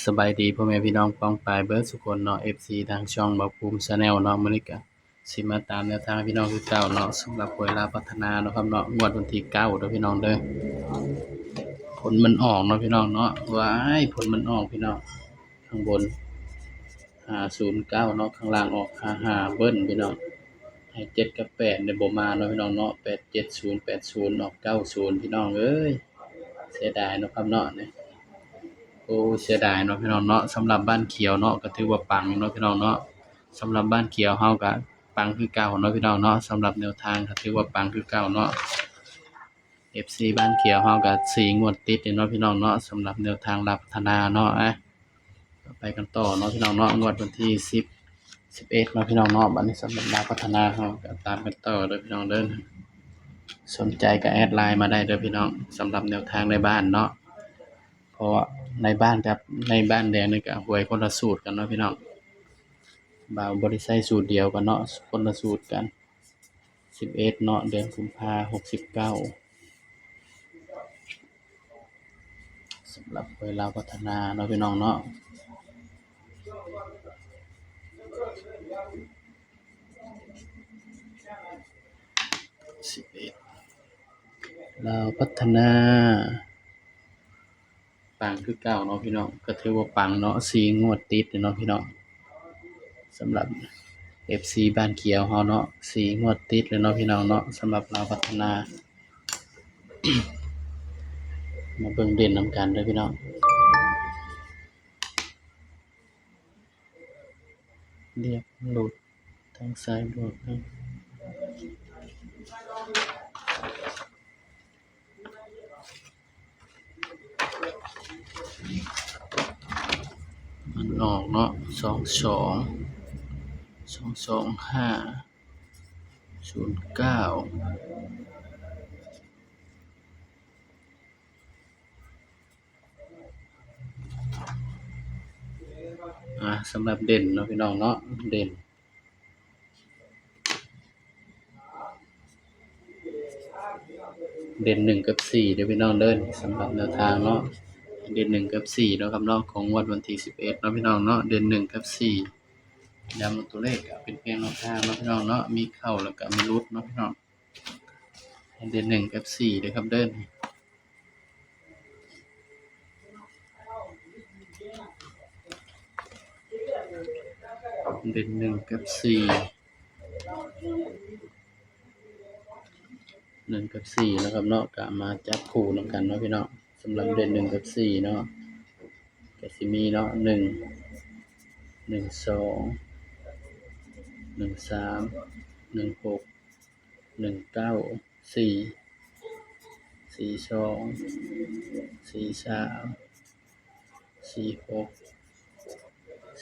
ສະບາຍດີພໍ່ແມ່ພີ່ນ້ອງປ້ອງປາຍເບິດສູ່ຄົນເນາະ ເອັຟຊີ ທາງຊ່ອງບ່າວພູມ Channel ເນາະ. ມື້ນີ້ກະຊິມາຕາມແນວທາງໃຫ້ພີ່ນ້ອງຄືເກົ່າເນາະ ສຳລັບຫວຍລາວພັດທະນາເນາະ ເນາະ ງວດວັນທີເກົ້າເດີພີ່ນ້ອງເດີ. ຜົນມັນອອກເນາະພີ່ນ້ອງເນາະ ວ້າຍ ຜົນມັນອອກພີ່ນ້ອງ ຂ້າງບົນ ຫ້າສູນເກົ້າເນາະ ຂ້າງລ່າງອອກ ຫ້າຫ້າ ເບິ້ນພີ່ນ້ອງ. ໃຫ້ເຈັດກັບແປດໄດ້ບໍ່ມາເນາະພີ່ນ້ອງເນາະ ແປດເຈັດສູນ ແປດສູນ ອອກເກົ້າສູນ ພີ່ນ້ອງເອີຍ ເສຍດາຍເນາະຄັບເນາະ. ໂອ້ ເສຍດາຍເນາະພີ່ນ້ອງເນາະ. ສຳລັບບ້ານຂຽວເນາະ ກໍຖືວ່າປັງຢູ່ເນາະພີ່ນ້ອງເນາະ. ສຳລັບບ້ານຂຽວເຮົາກໍປັງຄືເກົ່າເນາະພີ່ນ້ອງເນາະ. ສຳລັບແນວທາງກໍຖືວ່າປັງຄືເກົ່າເນາະ. ເອັຟຊີ ບ້ານຂຽວເຮົາກໍສີ່ງວດຕິດເລີຍເນາະພີ່ນ້ອງເນາະ ສຳລັບແນວທາງລາວພັດທະນາເນາະ. ອະ ໄປກັນຕໍ່ເນາະພີ່ນ້ອງເນາະ ງວດວັນທີສິບ ສິບເອັດເນາະພີ່ນ້ອງເນາະ. ບາດນີ້ສຳລັບລາວພັດທະນາເຮົາກໍຕາມກັນຕໍ່ເດີພີ່ນ້ອງເດີ. ສົນໃຈກໍແອັດໄລນ໌ມາໄດ້ເດີພີ່ນ້ອງ ສຳລັບແນວທາງໃນບ້ານເນາະ ເພາະວ່າໃນບ້ານກັບໃນບ້ານແດງນີ້ກໍຫວຍຄົນລະສູດກັນເນາະພີ່ນ້ອງ. ບ່າວບໍ່ໄດ້ໃຊ້ສູດດຽວກັນເນາະ ຄົນລະສູດກັນ. ສິບເອັດເນາະ ເດືອນກຸມພາ ຫົກສິບເກົ້າ ສຳລັບຫວຍລາວພັດທະນາເນາະພີ່ນ້ອງເນາະ. ສິບເອັດ ລາວພັດທະນາ ປັງຄືເກົ່າເນາະພີ່ນ້ອງ ກໍຖືວ່າປັງເນາະ ສີ່ງວດຕິດເລີຍເນາະພີ່ນ້ອງ. ສຳລັບເອັຟຊີ ບ້ານຂຽວເຮົາເນາະ ສີ່ງວດຕິດເລີຍເນາະພີ່ນ້ອງເນາະ ສຳລັບລາວພັດທະນາ. ມາເບິ່ງເດັ່ນນຳກັນເດີພີ່ນ້ອງ. ລຽບຫຼຸດທາງຊ້າຍບວກນະ ມັນອອກເນາະ ສອງສອງ ສອງສອງຫ້າ ສູນເກົ້າ. ອາ ສຳລັບເດັ່ນເນາະພີ່ນ້ອງເນາະ ເດັ່ນ ເດັ່ນໜຶ່ງກັບສີ່ເດີພີ່ນ້ອງເດີ. ສຳລັບແນວທາງເນາະ ເດັ່ນໜຶ່ງກັບສີ່ເນາະຄັບເນາະ ຂອງງວດວັນທີສິບເອັດເນາະພີ່ນ້ອງເນາະ ເດັ່ນໜຶ່ງກັບສີ່. ຢ້ຳວ່າຕົວເລກກໍເປັນພຽງແນວທາງເນາະພີ່ນ້ອງເນາະ ມີເຂົ້າແລ້ວກໍມີຫຼຸດເນາະພີ່ນ້ອງ. ໃຫ້ເດັ່ນໜຶ່ງກັບສີ່ເດີຄັບເດີ ເດັ່ນໜຶ່ງກັບສີ່ ໜຶ່ງກັບສີ່ເນາະຄັບເນາະ. ກະມາຈັບຄູ່ນຳກັນເນາະພີ່ນ້ອງ ສຳລັບເດັ່ນໜຶ່ງກັບສີ່ເນາະ ກະຊິມີເນາະ ໜຶ່ງ ໜຶ່ງສອງ ໜຶ່ງສາມ ໜຶ່ງຫົກ ໜຶ່ງເກົ້າ ສີ່ ສີ່ສອງ ສີ່ສາມ ສີ່ຫົກ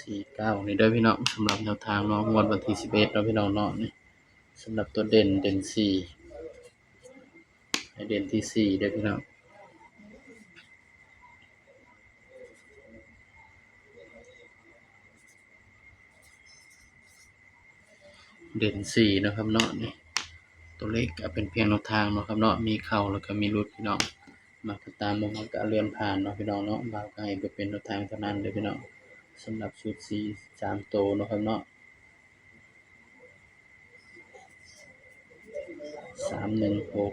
ສີ່ເກົ້າ ນີ້ເດີພີ່ນ້ອງ. ສຳລັບແນວທາງເນາະ ງວດວັນທີສິບເອັດເນາະພີ່ນ້ອງເນາະ ນີ້ ສຳລັບຕົວເດັ່ນ ເດັ່ນສີ່ ໃຫ້ເດັ່ນທີ່ສີ່ເດີພີ່ນ້ອງ. ເດັ່ນສີ່ເນາະຄັບເນາະ ນີ້ ຕົວເລກກໍເປັນພຽງແນວທາງເນາະຄັບເນາະ ມີເຂົ້າແລ້ວກໍມີຫຼຸດພີ່ນ້ອງ. ມັກກໍຕາມ ບໍ່ມັກກໍເລື່ອນຜ່ານເນາະພີ່ນ້ອງເນາະ. ບ່າວກໍໃຫ້ເພື່ອເປັນແນວທາງເທົ່ານັ້ນເດີພີ່ນ້ອງ. ສຳລັບຊຸດສີ່ ສາມໂຕເນາະຄັບເນາະ ສາມໜຶ່ງຫົກ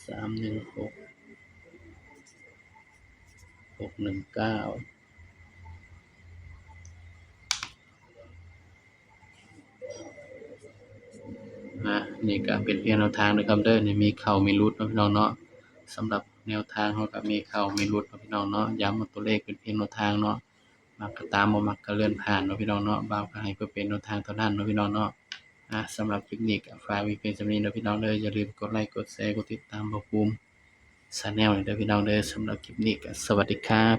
ສາມໜຶ່ງຫົກ ຫົກໜຶ່ງເກົ້າ. ອາ ນີ້ກໍເປັນພຽງແນວທາງເດີຄັບເດີ ນີ້ມີເຂົ້າມີຫຼຸດເນາະພີ່ນ້ອງເນາະ. ສຳລັບແນວທາງເຮົາກໍມີເຂົ້າມີຫຼຸດເນາະພີ່ນ້ອງເນາະ. ຢ້ຳວ່າຕົວເລກເປັນພຽງແນວທາງເນາະ ມັກກໍຕາມ ບໍ່ມັກກໍເລື່ອນຜ່ານເນາະພີ່ນ້ອງເນາະ. ບ່າວກໍໃຫ້ເພື່ອເປັນແນວທາງເທົ່ານັ້ນເນາະພີ່ນ້ອງເນາະ. ອາ ສຳລັບຄລິບນີ້ກໍຝາກໄວ້ພຽງສ່ຳນີ້ເດີພີ່ນ້ອງເດີ. ຢ່າລືມກົດໄລ ກົດແຊ ກົດຕິດຕາມບ່າວພູມ Channel ເດີພີ່ນ້ອງເດີ. ສຳລັບຄລິບນີ້ກໍສະຫວັດດີຄັບ.